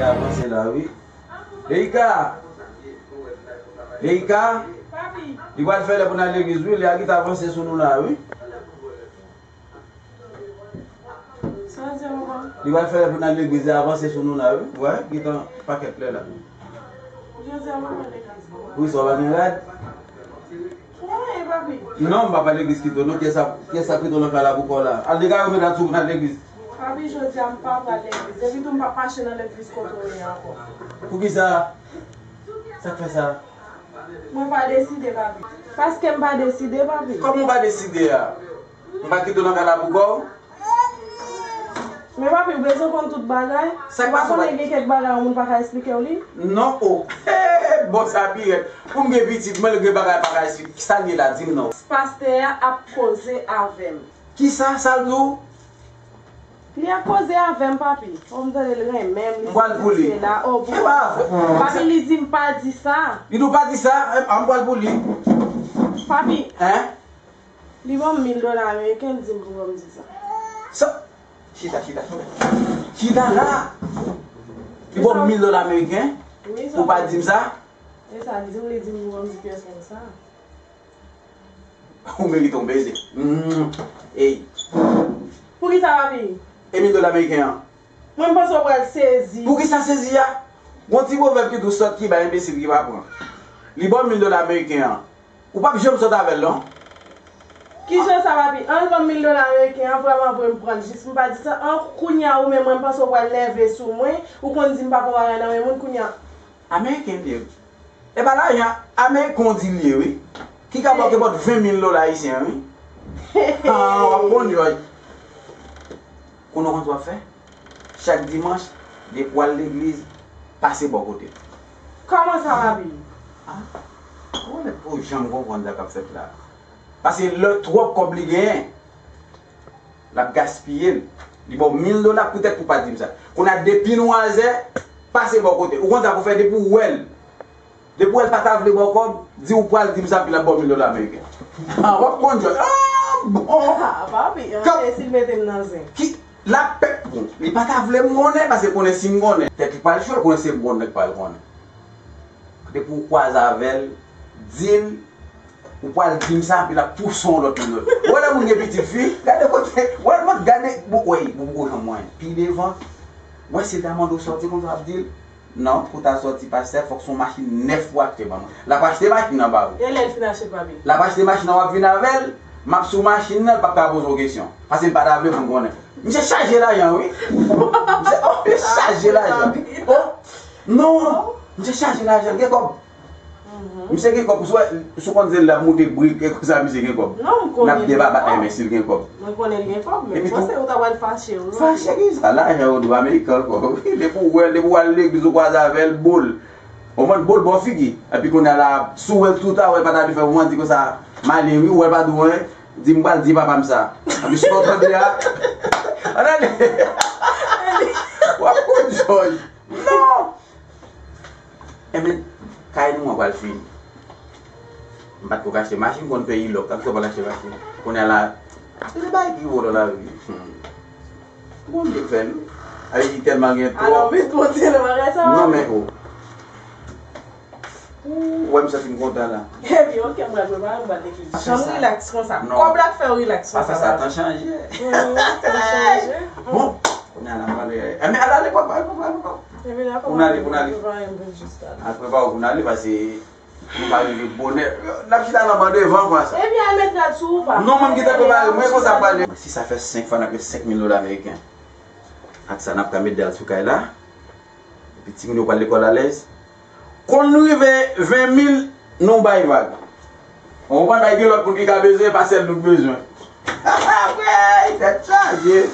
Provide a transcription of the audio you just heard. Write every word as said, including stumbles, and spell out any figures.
Avanse la, wi. Leika! Leika! Li pral fè lè pou n al legliz, wi. Lè a gentan avanse sou nou la, wi. Sa w di a, manman? Li pral fè lè pou n al legliz, li avanse sou nou la, wi. Wè, gentan pakèt lè la. Jodi a, manman, legliz. Wi, sa w pa gen rad? Mwen, papi. Non, m pa pral legliz kite w, non. Kiyès sa, kiyès sa kite w nan kay la pou kò w la? Al degage w met rad sou w pou n al legliz. Papi, jodi a, m pa pral legliz. Epi tou, m p ap mache nan legliz kote w ye ankò. Poukisa? Sa k fè sa? Mwen pa deside, papi. Paske m pa deside, papi. Kòman w pa deside a? M pa kite w nan kay la pou kò w? Men papi, ou bezwen konn tout bagay? Sa k pase, papi? Ou pa konnen gen kèk bagay yon moun pa ka esplike w li? Non, o. Bon, sa pi rèd. Pou m gen pitit, mwen gen bagay pa ka esplike. Sa l ye la, di m non. Pastè a ap koze avè m. Kisa, sa l di w? Li ap koze avè m, papi. O, m tande l renmen m, li se la. O, bon. Papi, li di m pa di sa. Li di w pa di sa? An, m pral pou li. Papi. Hein? Li ban m mil dola ameriken, li di m pou ban m di sa. Sa? Chita, chita, chita. Chita la. Li ban w mil dola ameriken pou w pa di m sa? E sa, li di m, li di m pou ban m di pyès moun sa. Ou merite yon beze. Mm. Ey. Poukisa, papi? E mil dola ameriken an? Mwen, m panse w pral sezi. Poukisa sezi a? Gon ti pwovèb ki di w sòt ki bay enbesil ki pa pran. Li ba w mil dola ameriken an. Ou p ap janm sòt avè l, non. Kijan sa, papi? An l ban m mil dola ameriken an, vrèman vre, m pran l jis, m pa di sa. An, kounye a, ou menm, mwen, m panse w pral nève sou mwen, ou konn di m pa pran bagay nan men moun, kounye a. Ameriken li ye. E pa lajan ameriken w di l ye, wi. Ki ka ba w kenpòt ven mil dola ayisyen, wi. Ah, w ap konn, Jòj. Konnen w konn sa w ap fè? Chak dimanch, depi w al legliz, pase bò kote l. Kòman sa, papi? Ah, ou nèk pou janm konprann sa k ap fèt la. Paske lè twòp kòb li genyen, l ap gaspiye l. Li ba w mil dola poutèt pou w pa di m sa. Kounye a, depi nwazè, pase bò kote. Ou konn sa pou w fè, depi w wè l. Depi w wè l pa ta vle ba w kòb, di w pral di m sa, epi l ap ba w mil dola ameriken. Ah, w ap konn jòj. Ah, bon. Ah, papi, anfen, si l mete m nan zen. Ki, l ap pèp, bon. Li pa ta vle m konnen, paske konnen si m konnen, tèt li pral cho, konnen se m konnen k pral konnen. Depi w kwaze avè l, di l, ou pral di m sa, epi l ap pouse yon lòt moun. Ou wè lè moun gen pitit fi, gade kote, ou wè, gade, bon, wè, bon, bon, jan mwen, pi devan, wè, si l ta mande w sòti konsa, w ap di l, non, pou w ta sòti, pastè, fòk se yon machin nèf pou w achte ban mwen. L ap achte machin nan ba ou. E lè l fin achte l, papi? L ap achte machin nan, w ap vin avè l, m ap sou machin nan, l p ap ka poze w kesyon. Paske l pa ta vle pou m konnen. Misye chaje lajan, wi. Misye, oh, misye chaje lajan. Oh, non. Misye chaje lajan, l gen kòb. Misye gen kòb, sou, sou konn se l ap moute brik, e konsa misye gen kòb. Non, m konnen l gen kòb. N ap deba, enben, si l gen kòb. Mwen konnen l gen kòb, men m panse ou ta pral fache, wi. Fache ki sa? Lajan yo dwe ameriken ankò. Depi w wè l, depi w al legliz, ou kwaze avè l, bol. Ou konprann, bol bò figi. Epi kounye a la, si w wè l tout a, w wè l pa ta dwe fè, w di konsa, m ale wi, w wè l pa di w anyen, di m pral di papa m sa. Epi si w tande a, ann ale. W ap konn jòj. Non! Enben, kay nou an pral fini. M pa t ko ka achte machin, m konn peye lòk. Sa k fè w pa t achte machin? Kounye a la, se de bagay ki wo nan lavi. Hmm. Bondye fè l. Ayiti tèlman gen twòp. Alò, vin monte nan bagay sa. Non, men, oh. Ou wè m santi m kontan la. Epi, ok, m pral prepare, m pral legliz. Janm rilaks konsa. Non. Kòb la fè w rilaks konsa. Papa Satan chanje. Wi, Satan chanje. Bon, kounye a la, m pral, eh, men al, al, papa, papa, papa. Epi la, pou n ale, pou n ale. Prepare m pou jis la. Al prepare w pou n ale, paske nou pa rive bonè. N ap chita nan ban devan konsa. Epi al met rad sou ou, pa. Non, mwen m gentan prepare, mwen konsa prale. Si sa fè senk fwa, n ap gen senk mil dola ameriken. Ak sa, n ap ka met dal sou kay la. Epi timoun yo pral lekòl alèz. Kon nou rive ven mil, nou bay vag. Ou konprann, bay gen lòt moun ki ka bezwen, e pa sèl nou k bezwen. Wey, tèt chaje.